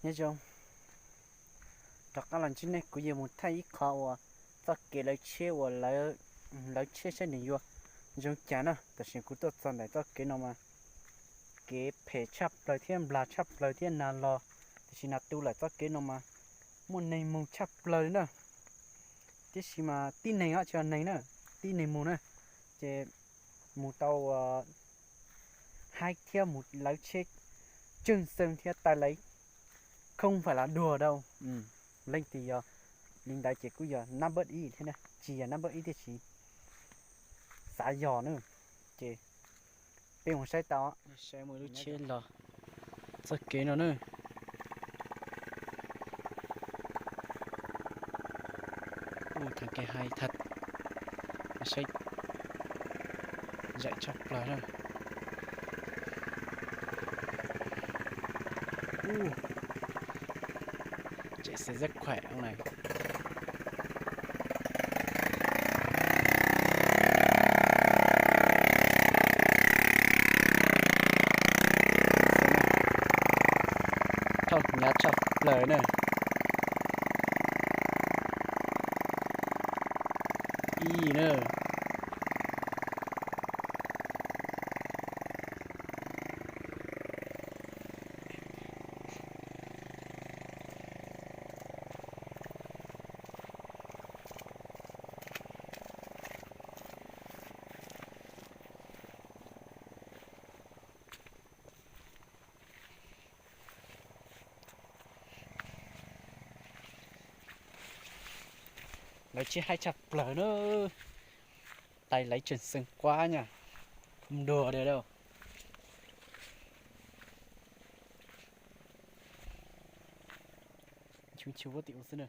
Nyob zoo, rov qab los ntsib nej, kuv yuav mus thaij ib qho uas txoj kev lawv tsheb uas lawv tsheb saib nws yuav zoo cas na. Tam sim kuv tuaj txog ntawm txoj kev no mas kev phem tshaj plaws thiab nplag tshaj plaws thiab nag los, tiam sis nag tu lawm txoj kev no mas muaj neeg mus tshaj plaws li na. Tiam sis mas tib neeg os, tsis yog neeg na, tib neeg mus na, ces mus tau haib thiab mus lawv tsheb tsawg xees thiab tais laiv khoob fais lav duag dau. Leej twg yog li ntawd ces kuj yog nab npawb ib thiab na, tsis yog nab npawb ib tiam sis xav yog na. Ces peb mus saib tau, saib mus lub tsheb los txoj kev no na. Ua thav kev hais thav, saib zaim tshaj plaws na. Chạy xe rất khỏe ông này. Thauj hnyav tshaj plaws na. Ib na. Lawv tsheb haib tshaj plaws na. Tais laiv tseem xeev quab nyaj, ntuag dua dau. Chum chum tim ua xwb na.